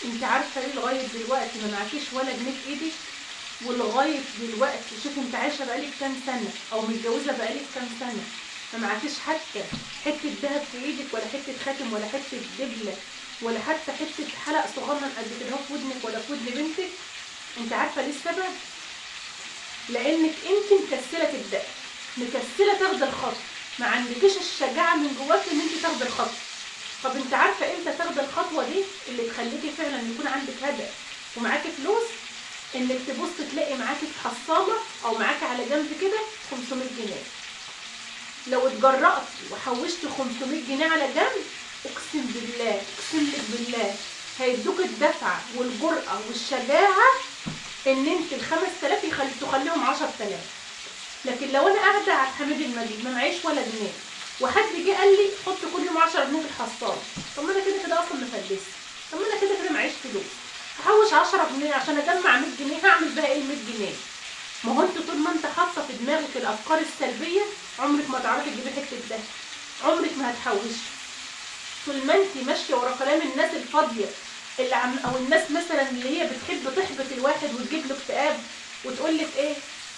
انت عارفه ليه لغاية دلوقتي ما معكيش ولا جنيه في ايدك؟ ولغاية دلوقتي شوف انت عايشه بقالك كام سنة او متجوزة بقالك كام سنة، ما معكيش حتى حتة ذهب في ايدك، ولا حتة خاتم، ولا حتة دبله، ولا حتى حتة حلق صغنن قد كده اهو في ودنك ولا في ودن بنتك. انت عارفه ليه السبب؟ لانك انت مكسله تبدأي، مكسله تاخدي الخطوة، ما عندكيش الشجاعة من جواك ان انت تاخدي الخطوة. طب انت عارفه امتى تاخدي الخطوة دي اللي تخليكي فعلا يكون عندك هدف ومعاكي فلوس؟ انك تبص تلاقي معاكي في حصاله او معاكي على جنب كده 500 جنيه. لو اتجرأتي وحوشتي 500 جنيه على جنب، اقسم بالله، اقسم لك بالله هيدوك الدفعة والجرأه والشجاعة ان انت ال 5000 تخليهم 10000. لكن لو انا قاعدة على الحميد المجيد ما معيش ولا جنيه، وحد جه قال لي حط كل يوم 10 جنيه في الحصاله، طب ما انا كده كده اصلا مفلسه، طب ما انا كده كده معيش فلوس، هحوش 10 جنيه عشان اجمع 100 جنيه، هعمل بها ايه ال 100 جنيه؟ ما هو انت طول ما انت حاطه في دماغك الافكار السلبية عمرك ما تعرفي تجيبي حتة ده، عمرك ما هتحوشي. طول ما انت ماشية ورا كلام الناس الفاضيه اللي عم او الناس مثلا اللي هي بتحب تحبط الواحد وتجيب له اكتئاب وتقول لك ايه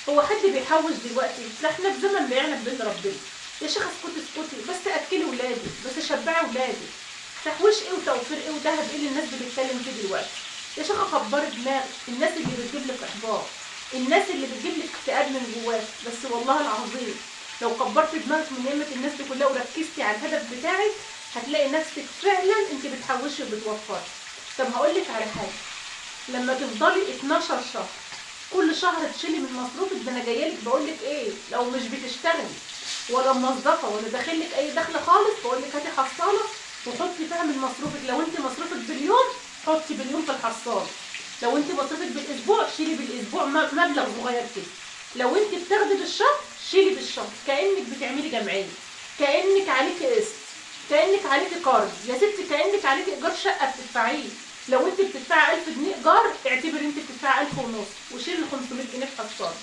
هو حد بيحوش دلوقتي؟ لا احنا في زمن ما يعلم بين ربنا. يا شيخه اسكتي اسكتي، بس اكلي ولادي، بس شبعي ولادي. تحويش ايه وتوفير ايه وذهب ايه اللي الناس بتتكلم فيه دلوقتي؟ يا شيخه كبري دماغك. الناس اللي بتجيب لك احباط، الناس اللي بتجيب لك اكتئاب من جواك، بس والله العظيم لو كبرت دماغك من نعمه الناس دي كلها وركزتي على الهدف بتاعك هتلاقي نفسك فعلا انت بتحوشي وبتوفري. طب هقول لك على حاجة، لما تفضلي 12 شهر كل شهر تشيلي من مصروفك، ده انا جاية لك بقول لك ايه، لو مش بتشتغلي ولا موظفة ولا داخل لك اي دخل خالص، بقول لك هاتي حصاله وحطي فيها من مصروفك. لو انت مصروفك باليوم حطي باليوم في الحصاله، لو انت مصروفك بالاسبوع شيلي بالاسبوع مبلغ صغير كده، لو انت بتاخدي بالشهر شيلي بالشهر، كانك بتعملي جمعية، كانك عليكي قسط، كانك عليكي قرض يا ستي، كانك عليكي ايجار شقه بتدفعيه. لو انت بتدفعي 1000 جنيه ايجار اعتبري انت بتدفعي 1500 وشيلي 500 جنيه في حصاله.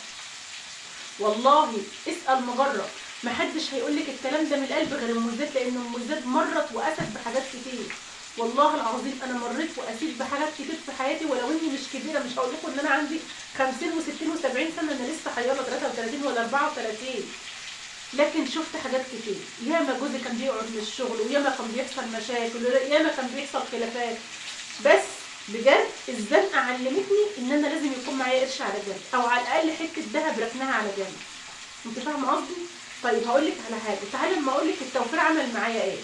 والله اسال مجرب، محدش هيقول لك الكلام ده من القلب غير ام زياد، لان ام زياد مرت وقست بحاجات كتير. والله العظيم انا مريت وقسيت بحاجات كتير في حياتي، ولو اني مش كبيرة، مش هقول لكم ان انا عندي 50 و60 و70 سنة، انا لسه حياله 33 ولا 34، لكن شفت حاجات كتير. ياما جوزي كان بيقعد من الشغل، وياما كان بيحصل مشاكل، وياما كان بيحصل خلافات، بس بجد الزنقة علمتني ان انا لازم يكون معايا قرش على جنب، او على الاقل حتة ذهب ركناها على جنب. انت فاهمه قصدي؟ طيب هقول لك على حاجة، تعالي اما اقول لك التوفير عمل معايا ايه.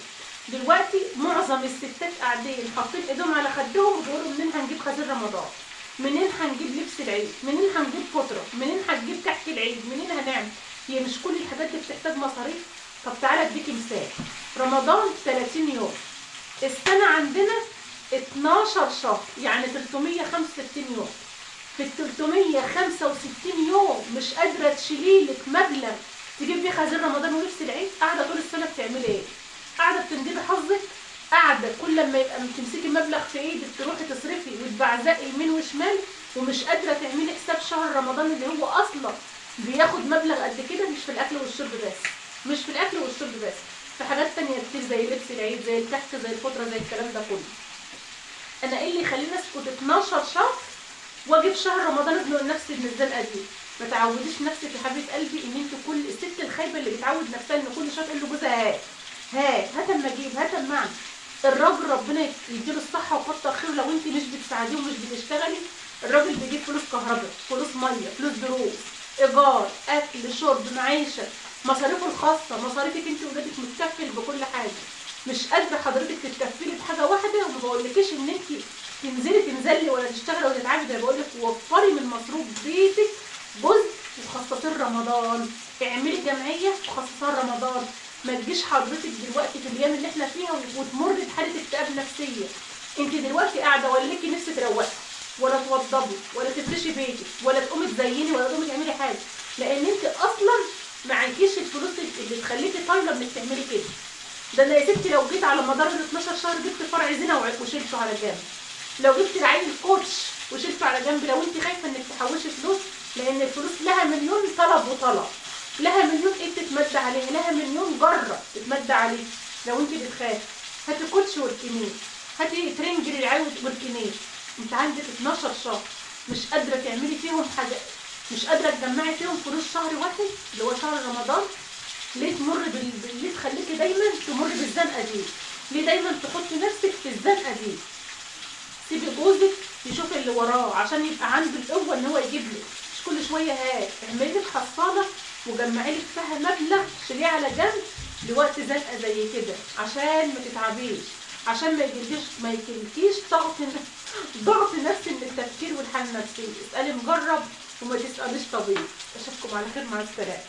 دلوقتي معظم الستات قاعدين حاطين ايدهم على خدهم وبيقولوا منين هنجيب خزين رمضان، منين هنجيب لبس العيد، منين هنجيب فطره، منين هنجيب كحك العيد، منين هنعمل. هي مش كل الحاجات دي بتحتاج مصاريف؟ طب تعالى اديكي مثال، رمضان 30 يوم، السنة عندنا 12 شهر، يعني 365 يوم. في ال 365 يوم مش قادرة تشيلي لك مبلغ تجيب بيه خزين رمضان ولبس العيد؟ قاعدة طول السنة بتعملي ايه؟ قاعدة بتندبي حظك، قاعدة كل لما يبقى تمسكي مبلغ في ايدك تروحي تصرفي وتبعزقي يمين وشمال، ومش قادرة تعملي حساب شهر رمضان اللي هو اصلا بياخد مبلغ قد كده، مش في الاكل والشرب بس، مش في الاكل والشرب بس، في حاجات تانية كتير زي لبس العيد، زي الكحك، زي الفطرة، زي الكلام ده كله. انا ايه اللي يخليني اسكت 12 شهر واجي في شهر رمضان ازنق نفسي من الزنقة دي؟ ما تعوديش نفسك يا حبيبه قلبي ان انت كل الست الخايبة اللي بتعود نفسها ان كل شهر تقول لجوزها هات هات هات اما اجيب هات اما اعمل. الراجل ربنا يديله الصحة وكتر خيره، لو انت مش بتساعديه ومش بتشتغلي، الراجل بيجيب فلوس كهرباء، فلوس مية، فلوس دروس، ايجار، اكل، شرب، معيشة، مصاريفه الخاصة، مصاريفك انت وولادك، متكفل بكل حاجة. مش قادرة حضرتك تتكفلي بحاجة واحدة، وما بقولكيش ان انت تنزلي تنزلي ولا تشتغلي ولا تتعبي، ده بقول لك وفري من مصروف بيتك جزء وخصصيه رمضان، اعملي جمعية وخصصيها رمضان. ما تجيش حضرتك دلوقتي في الايام اللي احنا فيها وتمر بحاله اكتئاب نفسية. انت دلوقتي قاعدة ولا ليكي نفس تروقي ولا توضبي ولا تفرشي بيتك ولا تقومي تزيني ولا تقومي تعملي حاجة، لان انت اصلا معكيش الفلوس اللي تخليكي طايله انك تعملي كده. ده انا يا ستي لو جيت على مدار ال 12 شهر جبت فرع زينة وشيلته على جنب، لو جبت العيل الكوتش وشيلته على جنب، لو انت خايفة انك تحوشي فلوس، لان الفلوس لها مليون طلب وطلب، لها مليون ايه تتمد عليها، لها مليون جره تتمد عليها. لو انت بتخافي هاتي كوتش واركنيه، هاتي ترنج للعيال واركنيه. انت عندك 12 شهر مش قادرة تعملي فيهم حاجة، مش قادرة تجمعي فيهم فلوس شهر واحد اللي هو شهر رمضان. ليه تمر ليه تخليكي دايما تمر بالزنقه دي؟ ليه دايما تحطي نفسك في الزنقة دي؟ سيبي جوزك يشوف اللي وراه عشان يبقى عنده القوة ان هو يجيب لك، مش كل شوية هات. اعملي لك حصاله وجمعي لك فيها مبلغ شيليه على جنب لوقت زنقه زي كده، عشان ما تتعبيش، عشان ما يجيلكيش ضغط نفسي من التفكير والحالة النفسية. اسالي مجرب وما تساليش طبيب. اشوفكم على خير، مع السلامة.